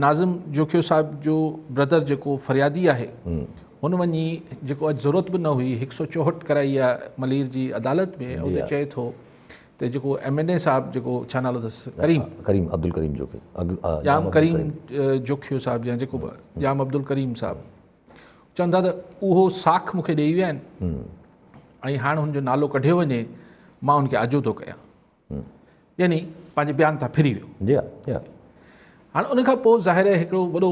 ناظم جوکيو صاحب جو بردر جيڪو فريادي آهي هن وڃي جيڪو اڄ ضرورت به نه هئي هڪ سو چوهٺ ڪرائي آهي ملير جي عدالت ۾ اتي چئي ٿو ته جيڪو ايم اين اي صاحب جيڪو ڇا نالو اٿس ڪريم ڪريم عبدالڪريم جوکيو ڄام ڪريم جوکيو صاحب يا جيڪو ڄام عبدالڪريم صاحب چون ٿا ته اهو ساک مون کي ڏيئي ويا آهن ۽ هاڻ هن جو نالو ڪڍيو وڃي مان هن کي آجو ٿو ڪيان يعني پنهنجي بيان تان ڦري ويو. جي ها جي ها. هاڻ ان کان پوء ظاهر آهي هڪڙو وڏو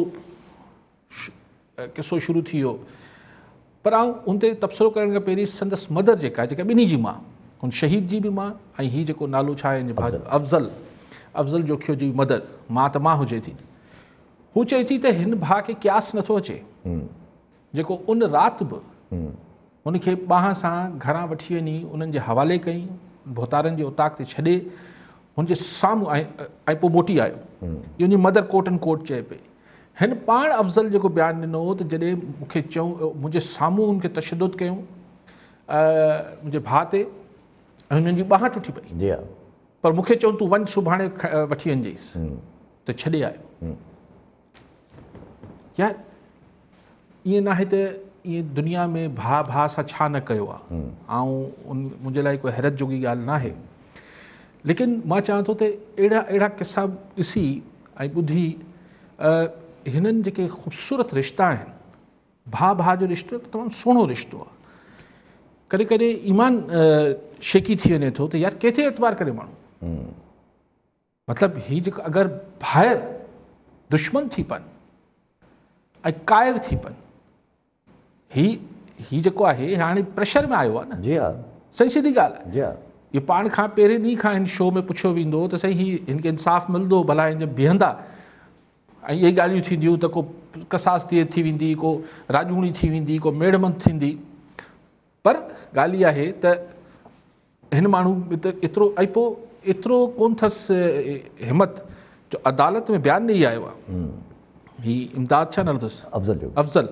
قصو شروع ٿي ويو پر آئون ان تي تبصرو ڪرڻ کان پهرين سندس مدر جيڪا جيڪا ٻنهي جي ماء هن شهيد جي به ماء ۽ هي جيڪو نالو ڇا آهي هن جي ڀاء افضل افضل جوکيو جي مدر ماء ته ماء هجي ٿي هو چئي ٿي ته هن ڀاء کي قياس نٿو اچي جيڪو ان رات به هن کي ٻانهن سان گهران وٺي وڃي انهن جي حوالي ڪئي، ڀوتارن جي اوطاق تي ڇڏي هن جي سامهون ۽ پوء موٽي آيو. اهو هن جي مدر ڪوٽ اينڊ ڪوٽ چئي پئي. هن پاڻ افضل جيڪو بيان ڏنو هو ته جڏهن مون کي چيون منهنجي سامهون هن کي تشدد ڪيون منهنجي ڀاء تي ۽ هنن جي ٻانهن ٽٽي پئي. جي ها. پر مون کي چيون تون وڃ سڀاڻي وٺي وڃجيس ته ڇڏي آيو. يار ائين ناهي ته ائين دنيا ۾ ڀاء ڀاء سان ڇا نه ڪيو آ آئون ان منهنجي لاء ڪوئي حيرت جوڳي ڳالهه ناهي ليڪن مان چوان ٿو ته اهڙا اهڙا قصا ڏسي ۽ ٻڌي هنن جيڪي خوبصورت رشتا آهن ڀاء ڀاء جو رشتو هڪ تمام سهڻو رشتو آ ڪڏهن ڪڏهن ايمان شيڪي ٿي وڃي ٿو ته يار ڪنهن تي اعتبار ڪري ماڻهو مطلب هي جيڪو اگر ڀائر دشمن ٿي پن ۽ ڪائر ٿي پن هي هي جيڪو آهي هاڻي پريشر ۾ آيو آهي نه جي ها صحيح سڌي ڳالهه آهي جي ها هي پاڻ کان پهرين ڏينهن کان هن شو ۾ پڇيو ويندو ته سائين هي هن کي انصاف ملندو ڀلا هن جا بيهندا ۽ اهي ڳالهيون ٿينديون ته ڪو قصاص ٿي ويندي ڪو راڄوڻي ٿي ويندي ڪو ميڙمند ٿيندي پر ڳالهه اها آهي ته هن ماڻهو ۾ ته ايترو ۽ پوء ايترو ڪون ٿس همت جو عدالت ۾ بيان ڏئي آيو آهي هي امداد ڇا نالو اٿس افضل جو افضل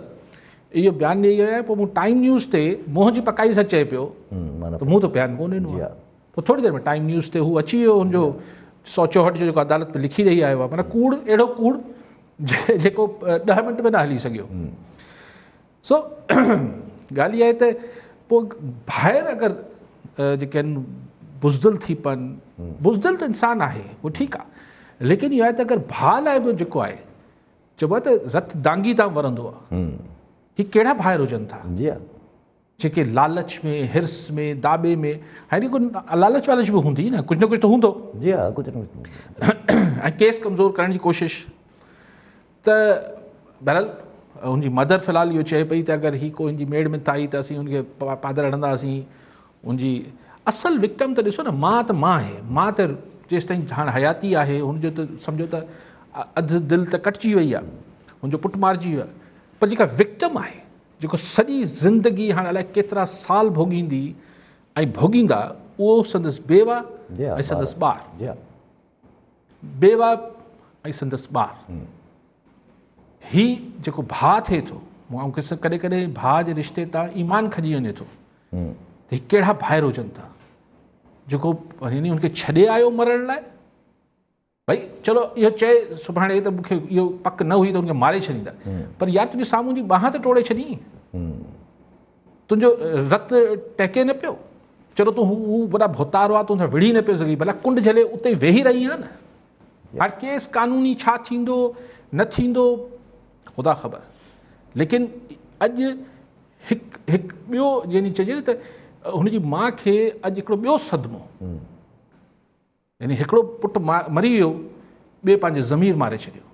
اهو بيان ڏئي آيو آهي پوء مون ٽائيم نيوز تي منهن جي پڪائي سان چئي پيو ته مون ته بيان ڪون ڏنو آهي پوء ٿوري دير ۾ ٽائيم نيوز تي هو اچي ويو هن جو 164 جو جيڪو عدالت ۾ لکي ڏئي آيو آهي معنيٰ ڪوڙ اهڙو ڪوڙ جيڪو 10 منٽ ۾ نه هلي سگهيو سو ڳالهه اها آهي ته پوء ڀائر اگر جيڪي آهن بزدل ٿي پون بزدل ته انسان آهي اهو ٺيڪ آهي ليڪن اهو آهي ته اگر ڀاء لاء به جيڪو آهي چئبو آهي ته رت دانگي تان ورندو آهي هي ڪهڙا ڀائر هجن ٿا جي ها جيڪي لالچ ۾ حرص ۾ داٻي ۾ هاڻي ڪو لالچ والچ به هوندي نه ڪجهه نه ڪجهه ته هوندو جي ها ڪجهه نه ڪجهه ۽ ڪيس ڪمزور ڪرڻ جي ڪوشش ته بهرحال هن جي مدر في الحال اهو چئي پئي ته اگر هي ڪو هن جي ميڙ ۾ آئي ته اسين هن کي پادر هڻنداسين هن جي اصل وڪٽم ته ڏسو نه ماء ته ماء آهي ماء ته جيستائين هاڻ حياتي آهي هن جو ته سمجهو ته اڌ دل ته ڪٽجي وئي آهي هن جو پٽ مارجي ويو آهي پر جيڪا وڪٽم آهي جيڪو سڄي زندگي هاڻ الائي ڪيترا سال ڀوڳيندي ۽ ڀوڳيندا اهو سندس بيوه ۽ سندس ٻار بيوه ۽ سندس ٻار. هي جيڪو ڀاء ٿئي ٿو، مون کي ڪڏهن ڪڏهن ڀاء جي رشتي تان ايمان کڄي وڃي ٿو ته هي ڪهڙا ڀائر هجن ٿا جيڪو يعني هن کي ڇڏي آيو مرڻ لاء ڀئي چلو اهو چئي سڀاڻي ته مونکي اهو پڪ نه هئي ته هن کي ماري ڇڏيندا پر يار تنهنجي سامهون جي ٻانهن ته ٽوڙي ڇڏي تنهنجو رت ٽهڪي نه پيو چلو تون هو وڏا ڀوتار هئا تون سان وڙهي نه پيو سگهي ڀلا ڪنڊ جهلي اتي ويهي رهي آ نه هاڻ ڪيس قانوني ڇا ٿيندو نه ٿيندو خدا خبر ليڪن اڄ هڪ هڪ ٻيو يعني چئجي نه ته هن جي ماء کي اڄ هڪڙو ٻيو صدمو يعني هڪڙو پٽ مري ويو، ٻئي پنهنجو ضمير ماري ڇڏيو،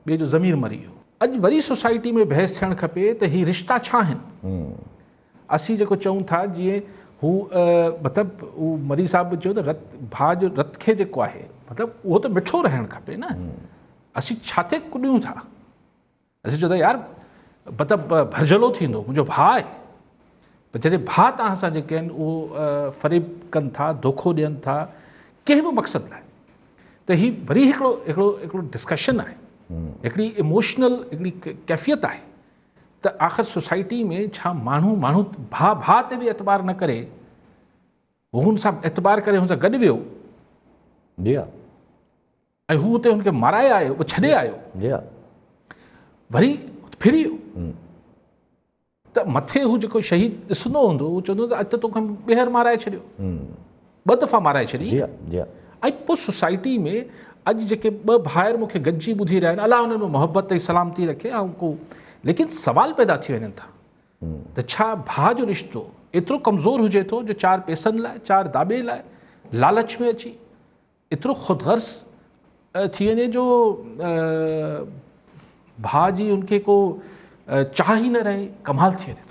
ٻئي جو ضمير مري ويو. اڄ وري سوسائٽي ۾ بحث ٿيڻ کپي ته هي رشتا ڇا آهن؟ اسين جيڪو چئون ٿا جيئن هو مطلب هو مري صاحب به چيو ته رت ڀاء جو رت کي جيڪو آهي مطلب اهو ته مٺو رهڻ کپي نه اسين ڇا تي ڪڏيون ٿا؟ اسين چئون ٿا يار مطلب ڀرجهلو ٿيندو منهنجو ڀاء آهي پر جڏهن ڀاء توهان سان جيڪي آهن اهو فريب ڪن ٿا دوکو ڏين ٿا ڪنهن به مقصد لاء ته هي وري هڪڙو هڪڙو هڪڙو ڊسڪشن آهي هڪڙي اموشنل هڪڙي ڪيفيت آهي ته آخر سوسائٽي ۾ ڇا ماڻهو ماڻهو ڀاء ڀاء تي به اعتبار نه ڪري هو هن سان اعتبار ڪري هن سان گڏ ويو جي ها ۽ هو اتي هن کي مارائي آيو، ڇڏي آيو. جي ها. وري ڦري ويو ته مٿي هو جيڪو شهيد ڏسندو هوندو هو چوندو ته اڄ ته توکي ٻيهر مارائي ڇڏيو، ٻه دفعا مارائي ڇڏي. ۽ پوء سوسائٽي ۾ اڄ جيڪي ٻه ڀائر مون کي گڏجي ٻڌي رهيا آهن، الله انهن ۾ محبت ۽ سلامتي رکي، آئون ڪو ليڪن سوال پيدا ٿي وڃن ٿا ته ڇا ڀاء جو رشتو ايترو ڪمزور هجي ٿو جو چار پئسن لاء، چار داٻي لاء لالچ ۾ اچي ايترو خود غرض ٿي وڃي جو ڀاء جي ان کي ڪو چاهه ئي نه رهي، ڪمال ٿي وڃي ٿو.